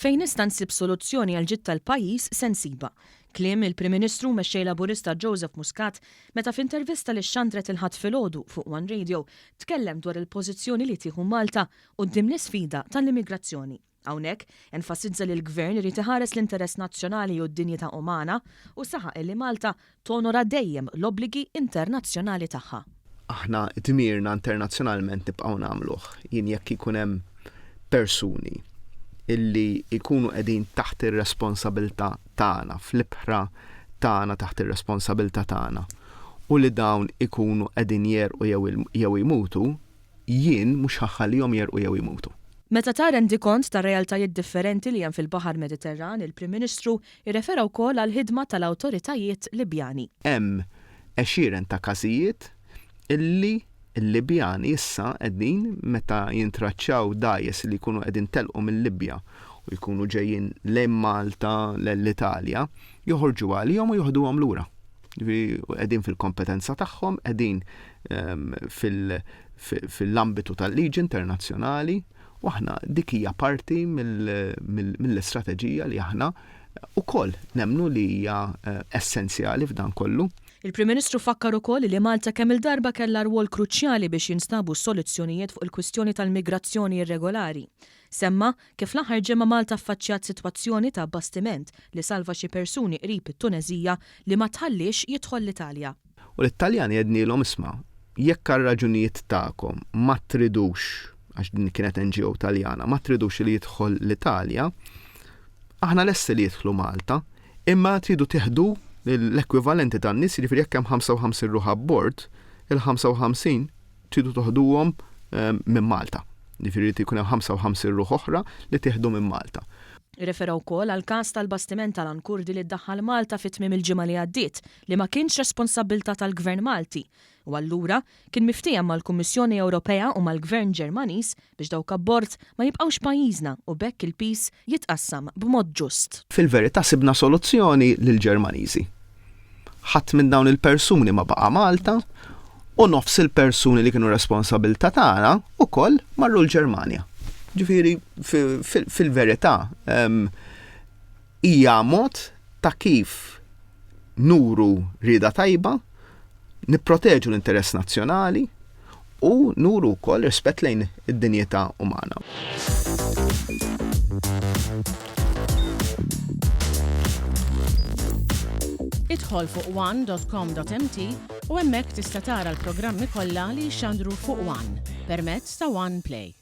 Fejn nista' nsib soluzzjoni għall-ġid tal-pajjiż se nsibha. Kliem il-Prim Ministru u Mexxej Laburista Joseph Muscat meta f'intervista li xxandret il-Ħadd filgħodu fuq One Radio tkellem dwar il-pożizzjoni li tieħu Malta quddiem l-isfida tal-immigrazzjoni. Hawnhekk, enfasizza li l-Gvern irid iħares l-interess nazzjonali u d-dinjità umana u saħaq illi Malta tonora dejjem l-obbligi internazzjonali tagħha. Aħna dmirna internazzjonalment nibqgħu nagħmluh. Jien jekk ikun hemm persuni illi jkunu qegħdin taħt ir-responsabilità tagħna, fl-ibħra tagħna taħt ir-responsabilità tagħna, u li dawn ikunu qegħdin jegħrqu jew jmutu, Jien mhux ħa ħallihom jegħrqu jew imutu. Meta ta rendikont tar-realtajiet differenti li hemm fil-Baħar Mediterran, il-Prim Ministru rrefera wkoll għall-ħidma tal-awtoritajiet Libjani. Hemm għexieren ta' każijiet illi l-Libjani issa qegħdin meta jintraċċaw dgħajjes li jkunu qegħdin telqu mil-Libja u jkunu ġejjin lejn Malta, lejn l-Italja, joħorġu għalihom u joħduhom lura. Ġifieri qegħdin fil-kompetenza tagħhom, qegħdin ehm, fil-ambitu tal-liġi internazzjonali u aħna dik hija parti mill-istrateġija li aħna ukoll nemnu li hija eh, essenzjali f'dan kollu. Il-Prim Ministru fakkar ukoll li Malta kemm-il darba kellha rwol kruċjali biex jinstabu soluzzjonijiet fuq il-kwistjoni tal-migrazzjoni irregolari. Semma kif l-aħħar ġimgħa Malta ffaċċjat sitwazzjoni ta' bastiment li salva xi persuni qrib it-Tuneżija li ma tħalliex jidħol l-Italja. U lit-Taljani għednielhom isma', jekk għar-raġunijiet tagħkom ma tridux, għax din kienet NGO Taljana, ma tridux li jidħol l-Italja, aħna lesti li jidħlu Malta, imma tridu tieħdu l-ekwivalenti tan-nies, jiġifieri jekk hemm 55 ruħ abbord, il-55 tridu toħduhom minn Malta. Jiġifieri jrid ikun hemm 55 ruħ oħra li tieħdu minn Malta. Irrefera wkoll għall-każ tal-bastiment Alan Kurdi li ddaħħal Malta fi tmiem il-ġimgħa li għaddiet li ma kienx responsabbiltà tal-Gvern Malti u allura kien miftiehem mal-Kummissjoni Ewropea u mal-Gvern Ġermaniż biex dawk abbord ma jibqgħux pajjiżna u b'hekk il-piż jitqassam b'mod ġust. Fil-verità sibna soluzzjoni lill-Ġermaniżi. Ħadd minn dawn il-persuni ma baqa' Malta u nofs il-persuni li kienu responsabilità tagħna wkoll marru l-Ġermanja. Ġifieri fil-verità hija mod ta' kif nuru rieda tajba, nipproteġu l-interess nazzjonali u nuru wkoll rispett lejn id-dinjità umana. Idħol fuq one.com.mt u hemmhekk tista' tara l-programmi kollha li jixxandru fuq One permezz ta' One Play.